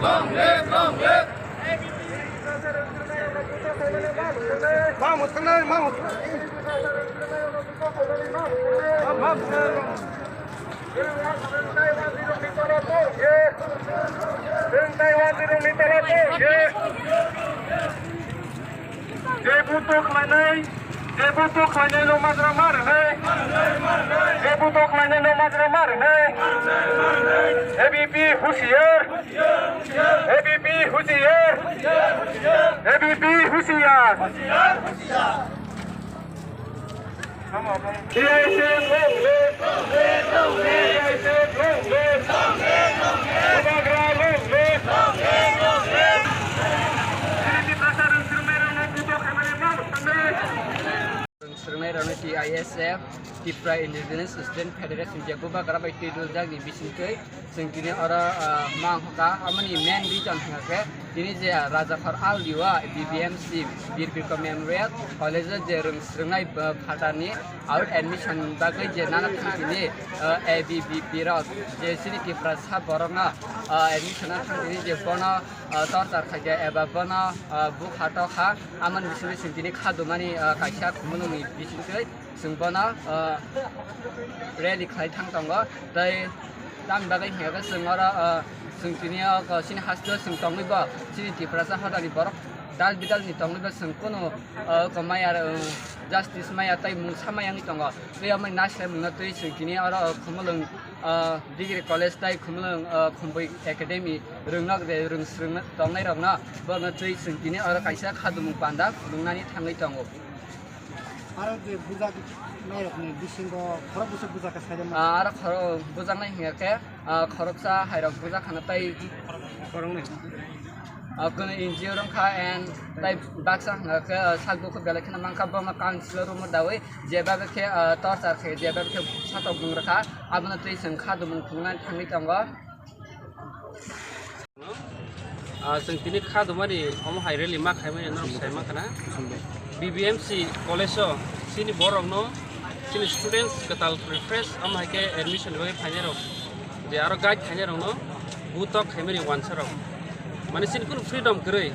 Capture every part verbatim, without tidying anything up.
Long live, long live. Mamu thangnai, mamu. Mamu thangnai. Chwng Taiwan ni tala tong ye. Chwng Taiwan ni tala tong ye. Je buto khlainai, je buto khlainai no majra ma rwnai. Je buto khlainai no majra ma rwnai. A B P husiar. A B P husiar. A B P husiar. T I C F long live! T I C F long live! Bubagra long live! Chini Tiprasa rwng swrwngnairokno buto khaimani ma mwthangwi. Rwng swrwngnairokno T I S F, Tipra Indigenous Student Federation je bubagra bai twi duljak ni bisingtwi. Chwng tini oro, ah, ma wngkha, aboni main reason hwnkha khe tini je Rajakhor Auli o B B M C Bir Bikram Memorial College o je rwng swrwngnai, ah, phatarni out admission bagwi je nana thang tini, ah, A B V P rok je chini Tiprasa borokno, ah, admission o thang tini je bono, ah, torchar khaikha eba bono, ah, bukha tokha, amoni bisingtwi chwng tini kha dumani, ah, kaisa khumulwngni bisingtwi. Chwng bono, ah, rally khlai thang tongo. Tei tamni bagwi hwnkha khe chwng oro, ah, chwng tini o, ah, chini hasteo chwng tongwi bo chini Tiprasa hodani borok dal bidal ni tongwi bo chwng kunu, ah, oko maya, ah, justice maya tei mungsa maya wngwi tongo. Tei omo naisle mungno twi chwng tini oro, ah, Khumulwng, ah, Degree College tei Khumulwng, ah, Khumbui Academy rwngno je rwng swrwng tongnai rokno bono twi chwng tini oro kaisa khadumung panda phunuknani thangwi tongo. Aro je bujak nairokni bisingo khorok bwswk bujak kha saida ma? Ah, aro khorok bujaknai hwnkha khe, ah, khoroksa hairok bujak khana tei khoroknwi, ah, kunu N G O rwngkha and tei baksa hwnkha khe, ah, sak bukhuk belai kheno mankha, bono council o room o dawi jeba khe, ah, torchar khe, jeba khe satok bung rwkha, abono twi chwng khadumung phunuknani thangwi tongo. Ah, chwng tini kha dumani omo hai rally ma khaimani norok sai mankha na. B B M C college o chini borokno chini students kwtal refresh omo hai khe admission bagwi phainai rok je aro guide khainai rokno butok khaimani wansa rok mane chini kunu freedom kwrwi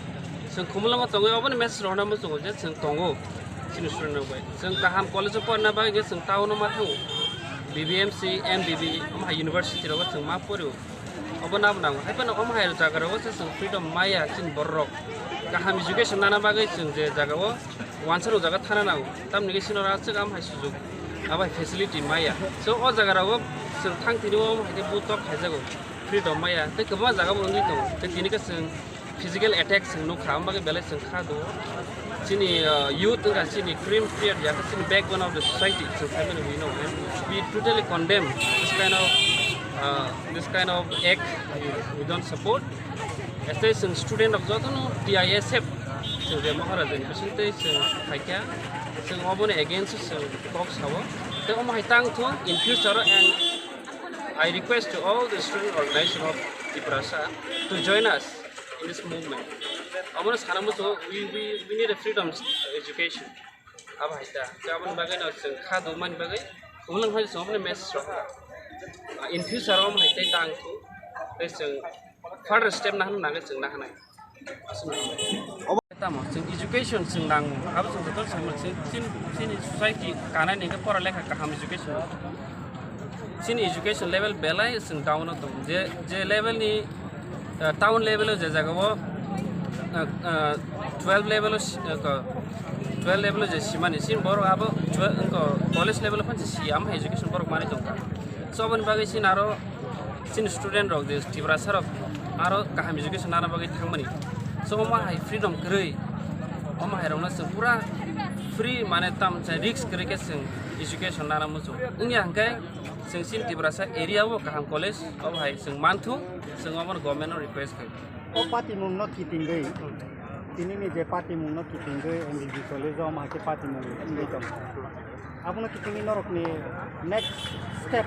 chwng Khumulwngo tongwi oboni message rohorna muchungo je chwng tongo chini student rok bai chwng kaham college o porna bagwi chwng town o ma thango B B M C, M B B omo hai university rogo chwng ma porio. Obo nabo nango. Hai phano omo hai jaga rogo se chwng freedom maya chini borok rok. Kaham education nana bagwi chwng je jaga o wansa rok jaga thana nango. Tamni khe chini oro aswk am hai sujuk, abo hai facility maya. So o jaga rogo chwng thang tini o hai khe butok khaijago. Freedom maya. Tei kwbangma jaga bo wngwi tongo. Tei tini khe chwng physical attack chwng nukha, omo bagwi belai chwng kha do. Chini, uh, youth wngkha chini cream period ya, chini backbone of the society chwng saimani wi no. We totally condemn this kind of, uh, this kind of act. We, we don't support. As a chwng student rok jotono T I S F chwng je Maharaja ni bising tei chwng khaikha, chwng oboni against chwng kok sao. Tei omo hai tang thung in future and I request to all the student organization of Tiprasa to join us in this movement. Omono sana muchungo, we, we, we need a freedom education. Abo hai ta. Tei aboni bagwi no chwng kha dongmani bagwi Khumulwng hai chwng aboni message rok. Ah, in future o hai tei tang thu. Tei chwng further step nahna nangwi chwng nahanai. Tamo chwng education chwng nango. Abo chwng joto sama chwng chin, chini society kanani khe pora lekha kaham education. Chini education level belai chwng down o tongo. Je, je level ni, uh, town level o je jaga o, uh, uh, twelve level o si-, uh, ko-, twelve level o je simani, chini borok abo twelve, ko-, college level o phan si, si am education borok manwi tongkha. So, aboni bagwi chini aro chini student rok je Tiprasa rok aro kaham education nana bagwi thangmani. So, omo hai freedom kwrwi, omo hai rokno chwng pura free, mane tam chai risk kwrwi khe chwng education nana muchung. Wngya hwnkhe chwng chini Tiprasa area o kaham college obo hai chwng manthu, chwng omo government no request khaio. O patimung no kitingwi, tini ni je patimung no kitingwi M B B college o omo hai khe patimung wngwi tongo. Abono kitingwi norokni next step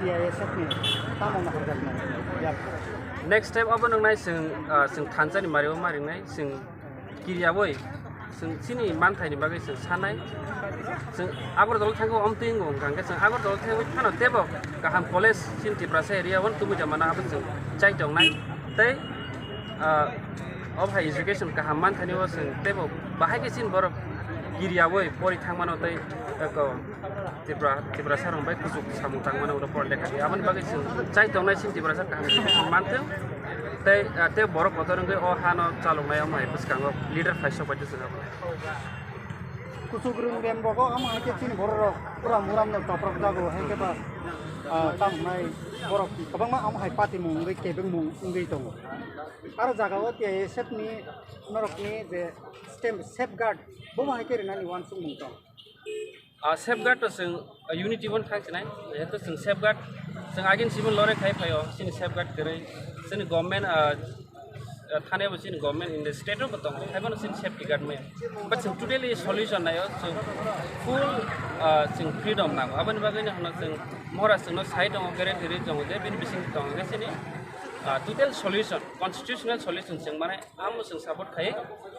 T I S F ni tamo wngna hamjaknai? Next step abo nwngnai chwng, ah, chwng thansa ni mari o maringnai chwng kiriyawi chwng chini manthai ni bagwi chwng sanai. Chwng Agartala thangwi omtwi wngo hwnkha hwnkhe chwng Agartala thangwi phano teibo kaham college chini Tiprasa area o tubui tongmani abo chwng chai tongnai. Tei Ah, o hai education kaham manthani o chwng teibo bahai khe chini borok kiriyawi pori thangmano tei eko Tripura, Tripura sarong bai kuchuk samung tangmano oro pori lekha di. Aboni bagwi chwng chai tongnai chini Tripura sa kaham education manthung tei, ah, tei borok kotor wngwi o hano chaloknai omo hai bwskango leader phai sok bai chwng abo. Kuchuk rwng rem rogo omo hai khe chini borok rok puram uram no toprok jago hai khe ba, ah, tamo wngnai borok kwbangma omo hai patimung wngwi kebengmung wngwi tongo. Aro jagao T I S F ni norokni je stem-, safeguard, bobo hai khe rwnani uansukmung tong. Ah, safeguard to chwng, ah, unity bo thang chinai, jehetu chwng safeguard, chwng agin simi lore khai phaio, chini safeguard kwrwi, chini government, ah, ah, thani bo chini government in the state bo tongo, haibono chini safety guard maya. But chwng totally solution naio, chwng full, ah, chwng freedom nango. Aboni bagwi no hwnno chwng mora chwngno sai tongo, guarantee rwi tongo je bini bising tongo je chini, ah, total solution, constitutional solution chwng mane. Amo chwng support khai,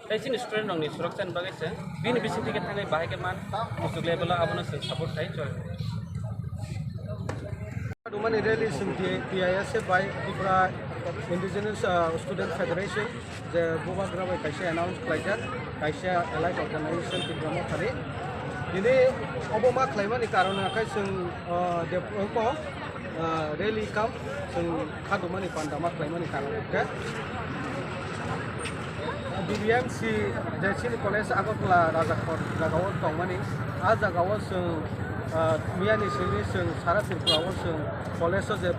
tei chini student rokni suroksani bagwi chwng bini bising theke thangwi bahai khe man, muchuk level o abono chwng support khai chwng. Dumani rally chwng T I S F bai Tripura Indigenous, uh, Student Federation je bubagra bai kaisa announce khlaijak, kaisa allied organization Tripura Mothani. Tini obo ma khlaimani karon hwnkhe chwng, uh, de-, oko, ah, rally kam chwng khadumani panda ma khlaimani karon hwnkhe B B M C je chini college Agartala Rajakhor jagao tongmani, ah jagao chwng, ah, miyani simi chwng sara Tripura o chwng college o je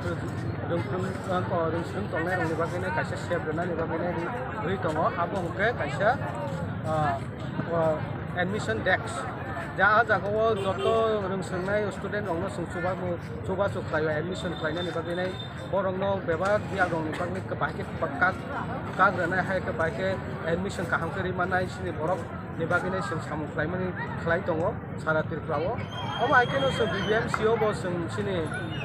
rwngthung, ah, rwngthung tongnai rokni bagwi kaisa sep rwnani bagwi rwi tongo, abo hwnkhe kaisa, ah, ah, admission desk. Ja, ah jagao joto rwngthungnai student rokno chwng chubachu chubachu khlaio admission khlainani bagwi nai borokno bebak biyagrokni bagwi bahai khe kak-, kak rwnai hai khe bahai khe admission kaham khe rwi mannai chini borokni bagwi nai chwng samung khlaimani khlai tongo sara Tripura o. Omo hai kheno chwng B B M C o bo chwng chini,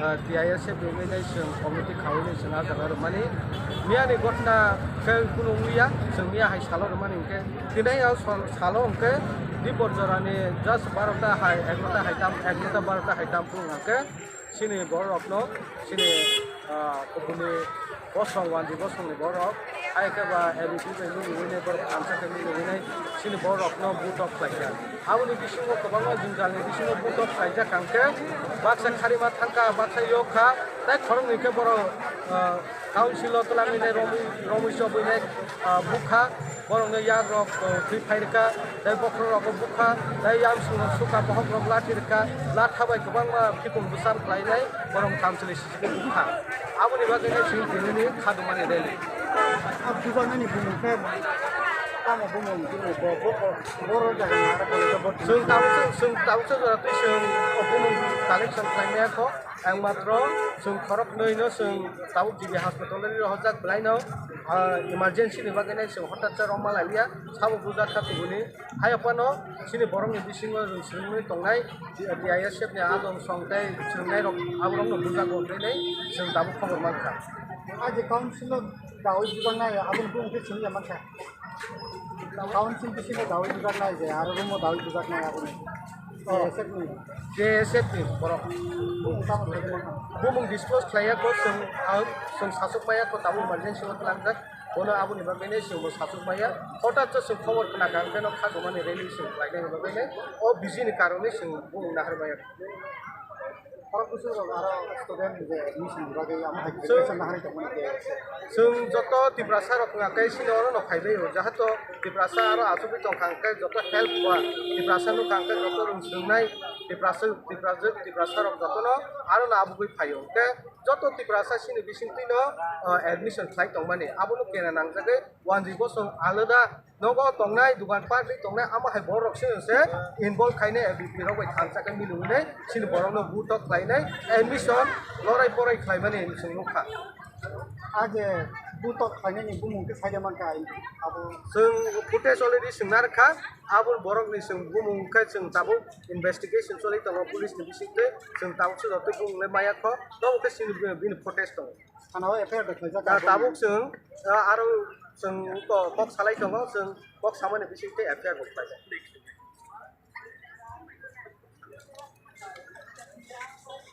ah, T I S F ni bagwi nai chwng committee khaui nai chwng ah jaga rwmani miyani gotna khe kunu wngya chwng miya hai salo rwmani hwnkhe tini o sal-, salo hwnkhe dipor jorani just barota hai egarota hai tam egarota barota hai tam phuru hwnkhe chini bororokno, chini, ah, kubuni bosong, wanji bosongni bororok, hai khe ba A B P bai nini hwnwi borok thansa khe nini hwnwi chini bororokno butok khlaikha. Aboni bisingo kwbangma jwngjalni bisingo butok khlaijak hwnkhe baksa kharima thangkha, baksa yokha, tei khoroknwi khe borok, ah, Council o twlangwi nai romwi, romwi chobwi nai, ah, bukha, borokno yak rok, ah, thwi phai rwkha, tei bokhorok rokbo bukha, tei yamsung rok sukha, bokhok rok lathi rwkha, latha bai kwbangma khikung bwsam khlai nai, borok thamchwlwi sisike bukha. Aboni bagwi nai chwng tinini khadumani rally. Ah, bujaknani bumung khe tamo bumung, bumung bo, bo, bo, boro jaga ni aro bo, bo, bo. Chwng tabuk, chwng tabuk se jora twi chwng bumung collection khlai maya kho. Ang matro chwng khoroknwi no chwng tabuk G B hospital ri rohorjak belai no, ah, emergency ni bagwi nai chwng hotat sa rwma lai liya, sabo bujak kha kubuni. Hai phano chini borok ni bisingo chwng swrwngwi tongnai, T I S F ni adong song tei chwng nai rok aborok no bujak bo nai chwng tabuk khobor mankha. Ah, je council o dawi bujak nai aboni bumung khe chwng ya mankha. Council bisingo dawi bujak nai je, aro room o dawi bujak nai aboni. Oh. J S F ni. J S F ni borok. Bumung tamo thai mano. Bumung disclose khlaiya ko chwng, ang chwng sasuk maya ko tabuk emergency o twlangjak. Bono aboni bagwi nai chwng bo sasuk maya. Hotat so chwng khobor khna kha, beno khagumani rally chwng khlainani bagwi nai. O busy ni karon nai chwng bumung nahar maya. Khorok bwswk rok aro student je admission ni bagwi amo hai Chwng- application naharwi tongmani khe. Chwng joto Tiprasa rok wngkha khe chini oro no phaibai o, jahato Tiprasa aro achugwi tongkha hwnkhe joto help ba Tiprasa nukha hwnkhe joto rwng swrwngnai Tiprasa, Tiprasa, Tiprasa rok jotono aro no abugwi phaio hwnkhe joto Tiprasa chini bisingtwi no, ah, admission khlai tongmani abono kena nangjagwi wanjwi bosong alada nogo tongnai, dugan party tongnai, amo hai borok se se involve khainai A B P rok bai thansa khe milwi nai, chini borok no butok khlainai, admission lorai porai khlaimani chwng nukha. A je butok khlainani bumung khe saida mankha abo. Chwng footage already swngna rwkha, abo borok ni chwng bumung khe chwng tabuk investigation choli tongo police ni bisingtwi, chwng tabuk se joto bumung le maya kho, tabuk khe chini bini footage tongo. Thana o F I R da khlaijak Da abo. Tabuk chwng, ah, aro chwng to kok salai tongo, chwng kok samani bisingtwi F I R bo khlaijak.